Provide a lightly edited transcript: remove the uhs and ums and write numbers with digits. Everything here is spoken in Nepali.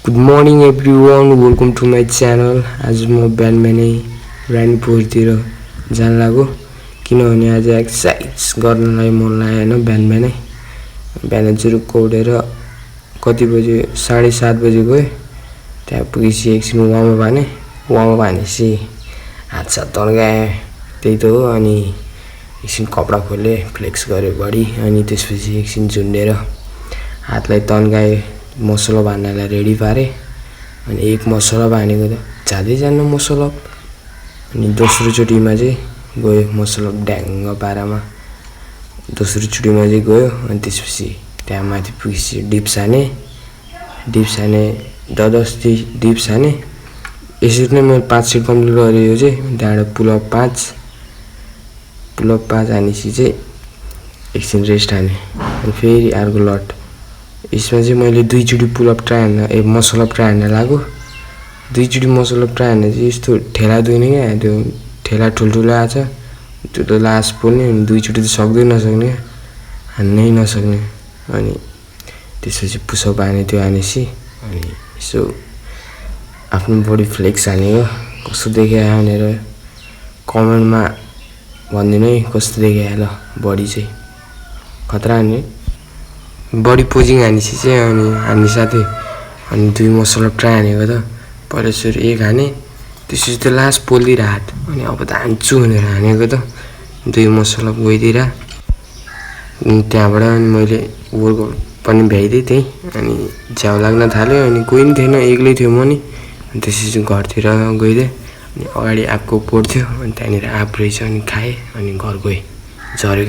Good morning everyone, welcome to my channel. आज म बिहानमै रानीपुरतिर जान लाग्यो किनभने आज एक्सरसाइज गर्नलाई मन लागेन। बिहान जुरुक्क उठेर कति बजे 7:30 बजे गए। त्यहाँ पुगेपछि एकछिन वार्मअप हानेपछि हात सात तन्काए, त्यही त हो। अनि एकछिन कपडा खोले, फ्लेक्स गरे बडी, अनि त्यसपछि एकछिन झुन्डेर हातलाई तन्काए, मसल बान्नलाई रेडी पारे। अनि एक मसल बानेको त जाँदै जान्न मसल। अनि दोस्रो चोटीमा चाहिँ गयो मसल ड्याङ्ग पारामा, दोस्रो चोटीमा चाहिँ गयो। अनि त्यसपछि त्यहाँ माथि पुगेपछि डिप्स हाने 10 डिप्स हाने। यसरी नै मैले 5 सेट कम्प्लिट गरेँ। यो चाहिँ त्यहाँबाट पुलअप 5 हानेपछि चाहिँ एकछिन रेस्ट हाने, अनि फेरि अर्को लट। यसमा चाहिँ मैले 2 चोटी पुलअप ट्राई हान्न मसल अप ट्राई हान्न लाग्यो। 2 चोटी मसल अप ट्राई हान्न चाहिँ यस्तो ठेला दुख्ने क्या, त्यो ठेला ठुल्ठुलो आछ, त्यो त लास्ट पोल्ने। अनि 2 चोटी त सक्दै नसक्ने, हान्नै नसक्ने। अनि त्यसपछि पुसअप हाने, त्यो हानेपछि अनि यसो आफ्नो बडी फ्लेक्स हानेको। कस्तो देख्यो भनेर कमेन्टमा भनिदिनु है, कस्तो देख्यो ल बडी चाहिँ खतरा हान्ने बडी पोजिङ हानेपछि चाहिँ। अनि हान्ने साथै अनि 2 मसल अप ट्राई हानेको त पहिला सुरु 1 हाने, त्यसपछि त लास्ट पोल्दिएर हात, अनि अब त हान्छु भनेर हानेको त 2 मसल अप गइदिएर। त्यहाँबाट अनि मैले वर्कआउट पनि भ्याइदिएँ त्यहीँ। अनि झ्याउ लाग्न थाल्यो, अनि कोही पनि थिएन, एक्लै थियो म नि। अनि त्यसपछि घरतिर गइदिएँ। अनि अगाडि आँपको बोट थियो, अनि त्यहाँनिर आँप रहेछ, अनि खाएँ, अनि घर गएँ झरेको।